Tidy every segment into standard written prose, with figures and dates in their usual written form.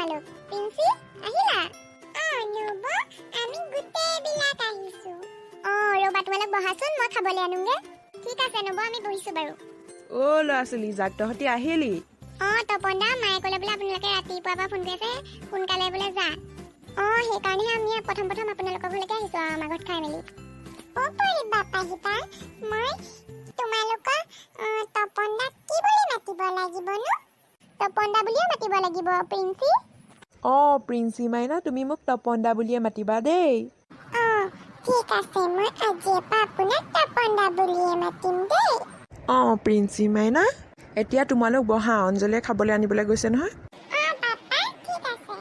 তোমালোক? প্ৰিন্সি, আহিলা? অঁ নবৌ, আমি গোটেইবিলাক আহিছো। অঁ, ৰ'বা, তোমালোক বহাচোন, মই খাবলৈ আনোগে। ঠিক আছে নবৌ, আমি বহিছো বাৰু। অ' ল'ৰা ছোৱালী যাক, তহঁতি আহিলি? অঁ তপন দা, মায়ে ক'লে বোলে আপোনালোকে ৰাতিপুৱাৰ পৰা ফোন কৰি আছে, সোনকালে বোলে যা। অঁ, সেইকাৰণেহে আমি প্ৰথম প্ৰথম আপোনালোকৰ ঘৰলৈকে আহিছোঁ আৰু আমাৰ ঘৰত খাই মেলি। অ' পৰিবা পাহিবা, মই তোমালোকৰ তপন দাক কি বুলি মাতিব লাগিবনো? তপন দা বুলিয়ে মাতিব লাগিব, প্ৰিন্সি। অঁ প্ৰিন্সি মাইনা, তুমি মোক তপন দা বুলিয়ে মাতিবা দেই। অঁ, ঠিক আছে, মই আজিৰ পৰা আপোনাক তপন দা বুলিয়ে মাতিম দেই। অঁ প্ৰিন্সি মাইনা, এতিয়া তোমালোক বহা, অঞ্জলিয়ে খাবলৈ আনিবলৈ গৈছে নহয়। অঁ পাপা, ঠিক আছে।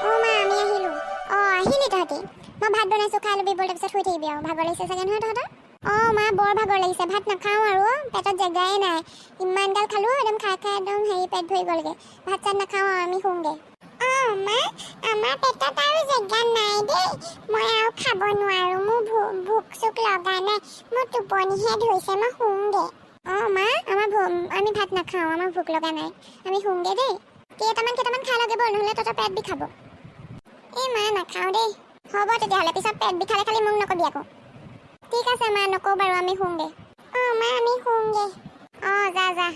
অ' মা, আমি আহিলোঁ। অঁ, আহিলি তহঁতি? মই ভাত বনাইছোঁ, খাই ল'বি ব'ল, তাৰপিছত শুই থাকিবি আৰু। ভাগৰ লাগিছে চাগে নহয় তহঁতৰ? অঁ মা, বৰ ভাগৰ লাগিছে। ভাত নাখাওঁ আৰু, পেটত জেগাই নাই। ইমান গাল খালোঁ, একদম খাই খাই একদম হেৰি পেট ভৰি গ'লগৈ। ভাত চাত নাখাওঁ আৰু, আমি শুওঁগৈ। অঁ মা, আমাৰ পেটত আৰু জেগা নাই দেই। মই আৰু খাব নোৱাৰোঁ। মোৰ ভোক চোক লগা নাই, মোৰ টোপনিহে ধৰিছে, মই শুওঁগৈ। অঁ মা, আমি ভাত নাখাওঁ, আমাৰ ভোক লগা নাই, আমি শুওঁগৈ দেই। কেইটামান কেইটামান খাই লগে ব'ল, নহ'লে তহঁতৰ পেট বিষাব। এই মা, নাখাওঁ দেই। হ'ব তেতিয়াহ'লে, পিছত পেট বিষালে খালি মোক নকবি আকৌ। ঠিক আছে মা, নকওঁ বাৰু, আমি শুওঁগৈ। অঁ মা, আমি শুওঁগৈ। অঁ, যা যা।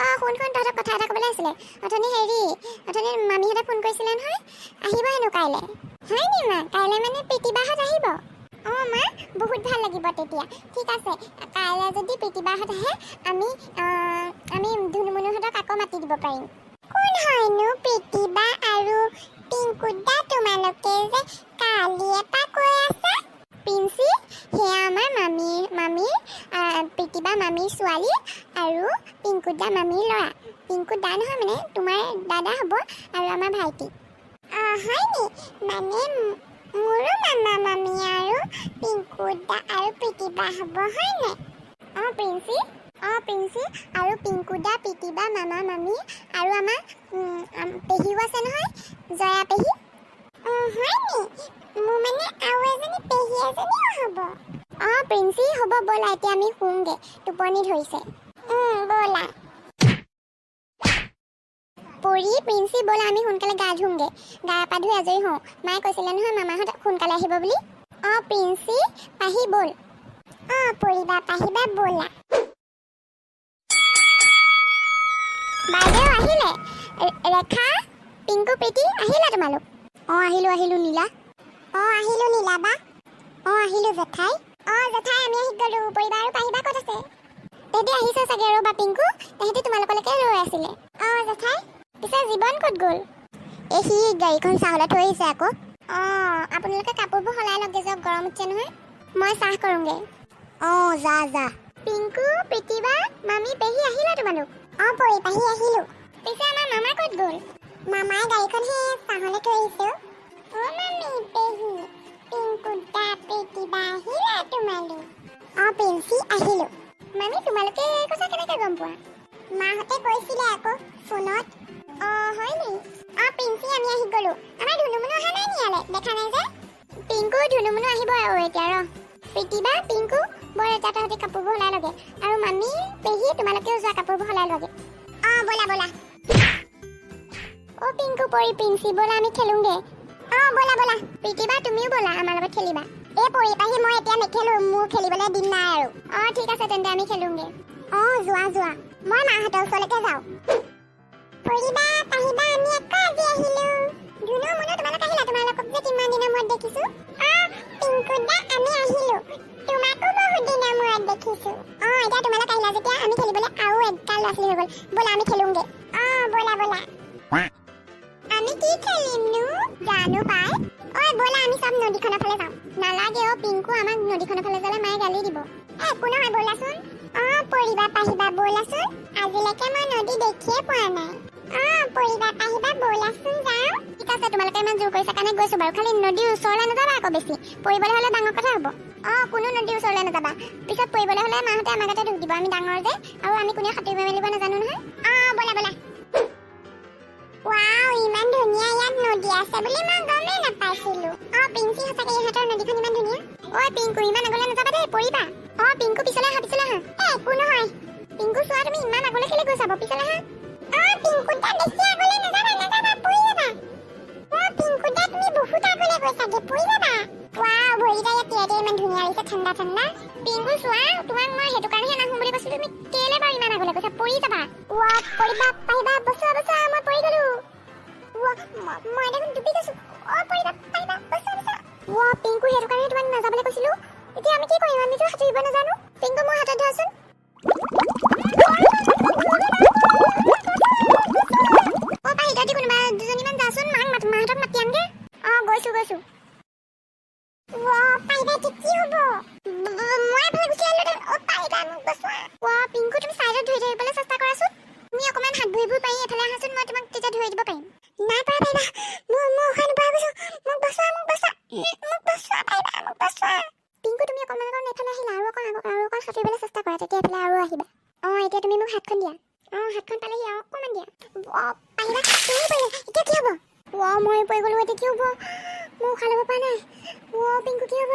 অঁ শুন শুন, তহঁতক কথা এটা ক'বলৈ আছিলে। অথনি হেৰি, অথনি মামীহঁতে ফোন কৰিছিলে নহয়, আহিব হেনো কাইলৈ। হয় নি মা? কাইলৈ মানে প্ৰীতিবাহঁত আহিব? অঁ মা, বহুত ভাল লাগিব তেতিয়া। ঠিক আছে, কাইলৈ যদি প্ৰীতিবাহঁত আহে, আমি ধুনুমুনুহঁতক আকৌ মাতি দিব পাৰিম। কোন হয়নো প্ৰীতিবা আৰু পিংকুদা, তোমালোকে যে কালিয়ে পৰা কৈ আছা? প্ৰিন্সি, সেয়া আমাৰ মামীৰ প্ৰীতিবা মামীৰ ছোৱালী আৰু পিংকুদা মামীৰ ল'ৰা। পিংকুদা নহয় মানে তোমাৰ দাদা হ'ব আৰু আমাৰ ভাইটি। অঁ, হয় নি? মানে মোৰো মামা মামী আৰু পিংকুদা আৰু প্ৰীতিবা হ'ব, হয় নাই? অঁ প্ৰিন্সি, অঁ প্ৰিন্সি, আৰু পিংকুদা, প্ৰীতিবা, মামা মামী আৰু আমাৰ পেহীও আছে নহয়, জয়া পেহী। অঁ, হয় নি? মোৰ মানে আৰু এজনী পেহী এজনীও হ'ব? অঁ প্ৰিন্সি, হ'ব, ব'লা এতিয়া আমি শুওঁগৈ, টোপনি ধৰিছে। ব'লা। পৰি, প্ৰিন্সি, ব'লা আমি সোনকালে গা ধুওঁগৈ, গা পা ধুই আজৰি হওঁ। মায়ে কৈছিলে নহয় মামাহঁত সোনকালে আহিব বুলি। অঁ প্ৰিন্সি, পাহি, ব'ল। অঁ পৰিবা পাহিবা, ব'লা। বাইদেউ আহিলে? ৰেখা, পিংকু, প্ৰীতি, আহিলা তোমালোক? অঁ আহিলোঁ, আহিলোঁ নীলা। অঁ আহিলোঁ নীলা বা। অঁ আহিলোঁ জেঠাই। অঁ জেঠাই, আমি আহি গ'লোঁ। পৰিবা আৰু পাহিবা ক'ত আছে? তেহেঁতি আহিছে চাগে। ৰ'বা পিংকু, তেহেঁতি তোমালোকলৈকে ৰৈ আছিলে। অঁ জেঠাই, পিছে জীৱন ক'ত গ'ল? এই সি গাড়ীখন চাহলৈ থৈ আহিছে আকৌ। অঁ, আপোনালোকে কাপোৰবোৰ সলাই লওকগৈ যাওক, গৰম উঠিছে নহয়। মই চাহ কৰোঁগৈ। অঁ যা যা। পিংকু, প্ৰীতিবা, মামী, পেহী, আহিলা তোমালোক? অঁ পৰি পাহি, আহিলোঁ। পিছে আমাৰ মামা ক'ত গ'ল? মামাই গাড়ীখন সেই চাহলৈ থৈ আহিছে। অ' মামী, পেহী, পিংকু দা, প্ৰীতিবা, আহিলা তোমালোক? অঁ প্ৰিন্সি, আহিলোঁ। মামী, তোমালোকে এই কথা কেনেকৈ গম পোৱা? মাহঁতে কৈছিলে আকৌ ফোনত। অঁ, হয় নি? অঁ প্ৰিন্সি, আমি আহি গ'লোঁ। আমাৰ ধুনুমুনু অহা নাই নি ইয়ালৈ? দেখা নাই যে। পিংকু, ধুনুমুনু আহিব আৰু এতিয়া ৰ। প্ৰীতিবা, পিংকু, বৰ এতিয়া তহঁতি কাপোৰবোৰ সলাই লগে আৰু মামী, পেহী, তোমালোকেও যোৱা, কাপোৰবোৰ সলাই লগে। অঁ ব'লা ব'লা। অ' পিংকু, পৰি, প্ৰিন্সি, ব'লা আমি খেলোঁগে। অঁ ব'লা ব'লা। প্ৰীতিবা, তুমিও ব'লা, আমাৰ লগত খেলিবা। এই পৰি পাহি, মই এতিয়া নেখেলো, মোৰ খেলিবলৈ দিন নাই আৰু। অঁ ঠিক আছে তেন্তে, আমি খেলোঁগে। অঁ যোৱা যোৱা, মই মাহঁতৰ ওচৰলৈকে যাওঁ। পৰিবা পাহিবা, আমি আকৌ আজি আহিলো। ধুনু মুনু, তোমালোক আহিলা? তোমালোকক যে কিমান দিনৰ মূৰত দেখিছো। অঁ পিংকু দা, আমি আহিলো, তোমাকো বহুত দিনৰ মূৰত দেখিছো। অঁ, এতিয়া তোমালোক আহিলা যেতিয়া আমি খেলিবলৈ আৰু এগাল ল'ৰা ছোৱালী হৈ গ'ল। ব'লা আমি খেলোঁগে। অঁ ব'লা ব'লা। আমি কি খেলিমনো? জানো পাই। ঐ ব'লা, আমি চব নদীখনৰ ফালে যাওঁ। নালাগে অ' পিংকু, আমাক নদীখনৰ ফালে যালে মায়ে গালি দিব। এ একো নহয়, ব'লাচোন। অঁ পৰিবা পাহিবা, ব'লাচোন, আজিলৈকে মই নদী দেখিয়ে পোৱা নাই। অঁ পৰিবা পাহিবা, ব'লাচোন যাওঁ। ঠিক আছে, তোমালোকে ইমান জোৰ কৰিছা কাৰণে গৈছো বাৰু, খালি নদীৰ ওচৰলৈ নাযাবা আকৌ, বেছি পৰিবলৈ হ'লে ডাঙৰ কথা হ'ব। অঁ, কোনো নদীৰ ওচৰলৈ নাযাবা, পিছত পৰিবলৈ হ'লে মাহঁতে আমাৰ গাতে দোষ দিব, আমি ডাঙৰ যে আৰু আমি কোনেও সাঁতুৰিব মেলিব নাজানো নহয়। অঁ ব'লা ব'লা। ৱাও, ইমান ধুনীয়া ইয়াত নদী আছে বুলি মই গমেই নাপাইছিলো। অ পিংচি, সঁচাকে ইহঁতৰ নদীখন ইমান ধুনীয়া। ঐ পিংকু, ইমান আগলৈ নাযাবা দেই, পৰিবা। অ পিংকু, পিছলৈ আহা, পিছলৈ আহা। এ একো নহয়। পিংকু, চোৱা, তুমি ইমান আগলৈ কেলৈ গৈছা বাৰু? পিছলৈ আহা। অ পিংকু দা, বেছি আগলৈ নাযাবা, নাযাবা, পৰিবা। লাগিছে ঠাণ্ডা ঠাণ্ডা। পিংকু, চোৱা, তোমাক মই সেইটো কাৰণেহে নাহো বুলি কৈছিলো। তুমি কেলে বাৰু ইমান আগলৈ গৈছা? পৰি যাবা। ৱা, পৰিবা, পাৰিবা, বচোৱা, বচোৱা, মই পৰি গলো। ৱা, মই দেখোন ডুবি গৈছো। অ পৰিবা, পাৰিবা, বচোৱা, বচোৱা। ৱা পিংকু, সেইটো কাৰণে তোমাক নাযাবলৈ কৈছিলো। এতিয়া আমি কি কৰিম? আমিতো সাঁতুৰিব নাজানো। পিংকু, মোৰ হাতত ধৰাচোন। অ পাহি, তহঁতি কোনোবা দুজনীমান যাচোন, মাক মাত, মাহঁতক মাতি আনগে। অ, গৈছো গৈছো। ৱা পাৰিবা, এতিয়া কি হ'ব? মই এফালে গুচি আহিলো দেখোন। অ পাৰিবা, মোক বচোৱা। ৱা পিংকু, তুমি চাইডত ধৰি থাকিবলৈ চেষ্টা কৰাচোন। তুমি অকণমান হাত ভৰিবোৰ পাৰি এফালে আহাচোন, মই তোমাক তেতিয়া ধৰি দিব পাৰিম। নাই পৰা পাৰিবা, মই উশাহ নোপোৱা গৈছো। মোক বচোৱা, মোক বচোৱা, মোক বচোৱা পাৰিবা, মোক বচোৱা। পিংকু, তুমি অকণমান অকণ এফালে আহিলা আৰু অকণ আৰু অকণ সাঁতুৰিবলৈ চেষ্টা কৰা, তেতিয়া এফালে আৰু আহিবা। অ, এতিয়া তুমি মোক হাতখন দিয়া। অ, হাতখন পালেহি, আৰু অকণমান দিয়া। অ পাৰিবা, তুমি পৰিলা, এতিয়া কি হ'ব? অ, মই পৰি গ'লো, এতিয়া কি হ'ব? মই উশাহ ল'ব পৰা নাই। অ পিংকু, কি হ'ব?